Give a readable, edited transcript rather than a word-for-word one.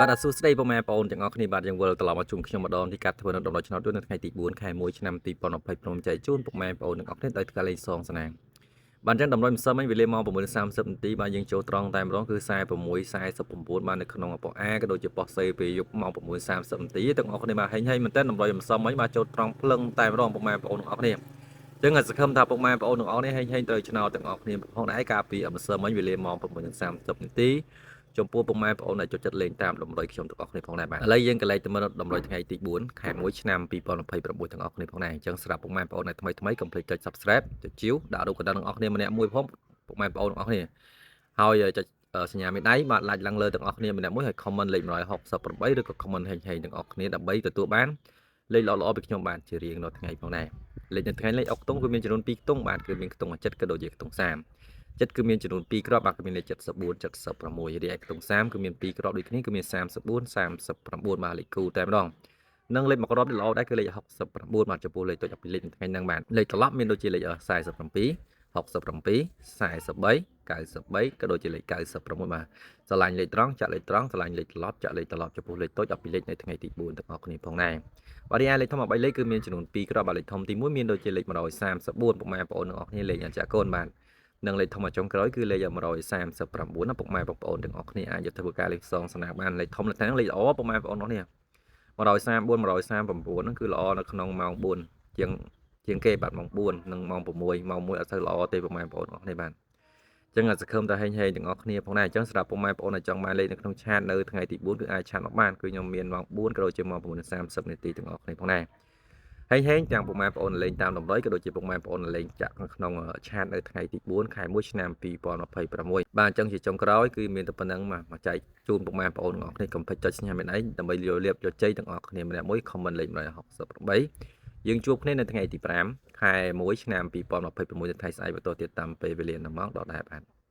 បាទអសួស្តីពុកម៉ែបងប្អូនទាំងអស់គ្នាបាទយើងវិលត្រឡប់មកជួបខ្ញុំម្ដងទីកាត់ធ្វើនៅដំណោចឆ្នោតយន្តនៅថ្ងៃទី4ខែ1ឆ្នាំ2025ចែកជូនពុកម៉ែបងប្អូនទាំងអស់គ្នាដោយការលេងសងស្នាមបាទអញ្ចឹងតម្រុយម្សិលមិញវេលាម៉ោង6:30នាទីបាទយើងចូលត្រង់តែម្ដងគឺ46 49បាទនៅក្នុងប៉ុស្តិ៍ A ក៏ដូចជាប៉ុស្តិ៍ C ពេលយប់ម៉ោង6:30នាទីទាំងអស់គ្នាបាទហេងហេងមែនទែនតម្រុយម្សិលមិញបាទចូលត្រង់ភ្លឹងតែម្ដងពុកម៉ែបងប្អូនទាំងអស់គ្នាចឹងសង្ឃឹមថាពុកម៉ែបងប្អូនទាំងអស់នេះហេងហេងត្រូវឆ្នោតទាំងអស់គ្នាផងដែរកាលពីម្សិលមិញវេលាម៉ោង6:30នាទី ចំពោះពុកម៉ែបងប្អូនដែលចូលចិត្តលេងតាមតម្រុយខ្ញុំទាំងអស់គ្នាផងដែរបាទឥឡូវយើងក៏លេខទៅមើលតម្រុយថ្ងៃទី4ខែ1ឆ្នាំ2026ទាំងអស់គ្នាផងដែរអញ្ចឹងសម្រាប់ពុកម៉ែបងប្អូនដែលថ្មីថ្មីកុំភ្លេចចុច Subscribe ចុចជាវដាក់រូបកណ្ដឹងទាំងអស់គ្នាម្នាក់មួយផងពុកម៉ែបងប្អូនទាំងអស់គ្នាហើយចុចសញ្ញាមេដៃបាទ like ឡើងលើទាំងអស់គ្នាម្នាក់មួយហើយ comment លេខ168ឬក៏ comment ហេងហេងទាំងអស់គ្នាដើម្បីទទួលបានលេខល្អៗពីខ្ញុំបាទជារៀងរាល់ថ្ងៃផងដែរលេខនៅថ្ងៃលេខអុកខ្ទង់គឺមានចំនួន2ខ្ទង់បាទគឺមានខ្ទង់7ក៏ដូចជាខ្ទង់30 ចិត្តគឺមានចំនួន2គ្រាប់បាទគឺមានលេខ74 76រីឯខ្ទង់30គឺមាន2គ្រាប់ដូចគ្នាគឺមាន34 39បាទលេខគូតែម្ដងនិងលេខមួយគ្រាប់នេះល្អដែរគឺលេខ69បាទចំពោះលេខតូចពីលេខនៅថ្ងៃហ្នឹងបាទលេខត្រឡប់មានដូចជាលេខ47 67 43 93ក៏ដូចជាលេខ96បាទស្រឡាញ់លេខត្រង់ចាក់លេខត្រង់ស្រឡាញ់លេខត្រឡប់ចាក់លេខត្រឡប់ចំពោះលេខតូច12លេខនៅថ្ងៃទី4ទាំងអស់គ្នាផងដែរបាទរីឯលេខធំ3លេខគឺមានចំនួន2គ្រាប់បាទលេខធំទី1មានដូចជាលេខ134ពុកម៉ែបងប្អូនទាំងអស់គ្នាលេខអញ្ចាកូនបាទនិងលេខធំចុងក្រោយគឺលេខ139ណាពុកម៉ែបងប្អូនទាំងអស់គ្នាអាចយកធ្វើការលេខផ្សងស្នាបានលេខធំនៅថ្ងៃហ្នឹងលេខល្អពុកម៉ែបងប្អូនទាំងអស់គ្នា134 139ហ្នឹងគឺល្អនៅក្នុងម៉ោង4ជាងជាងគេបាទម៉ោង4និងម៉ោង6ម៉ោង1អត់សូវល្អទេពុកម៉ែបងប្អូនទាំងអស់គ្នាបាទអញ្ចឹងសង្ឃឹមថាហេងហេងទាំងអស់គ្នាផងដែរអញ្ចឹងសម្រាប់ពុកម៉ែបងប្អូនដែលចង់បានលេខនៅក្នុង chat នៅថ្ងៃទី4គឺអាច chat មកបានគឺខ្ញុំមានម៉ោង4ក៏ដូចជាម៉ោង6:30នាទីទាំងអស់គ្នាផងដែរហេងហេងទាំងពុកម៉ែបងប្អូនលេងតាមតម្រុយក៏ដូចជាពុកម៉ែបងប្អូនលេងចាក់ក្នុង chat នៅថ្ងៃទី4ខែ1ឆ្នាំ2026បាទអញ្ចឹងជាចុងក្រោយគឺមានតែប៉ុណ្្នឹងមកចែកជូនពុកម៉ែបងប្អូនទាំងអស់គ្នាកុំភ្លេចចុចសញ្ញាមេដៃដើម្បីយកលៀបយកជ័យទាំងអស់គ្នាម្នាក់មួយ comment លេខ168យើងជួបគ្នានៅថ្ងៃទី5ខែ1ឆ្នាំ2026នៅថ្ងៃស្អែកបន្តទៀតតាមពេលវេលានៅម៉ោងដដែលបាទ។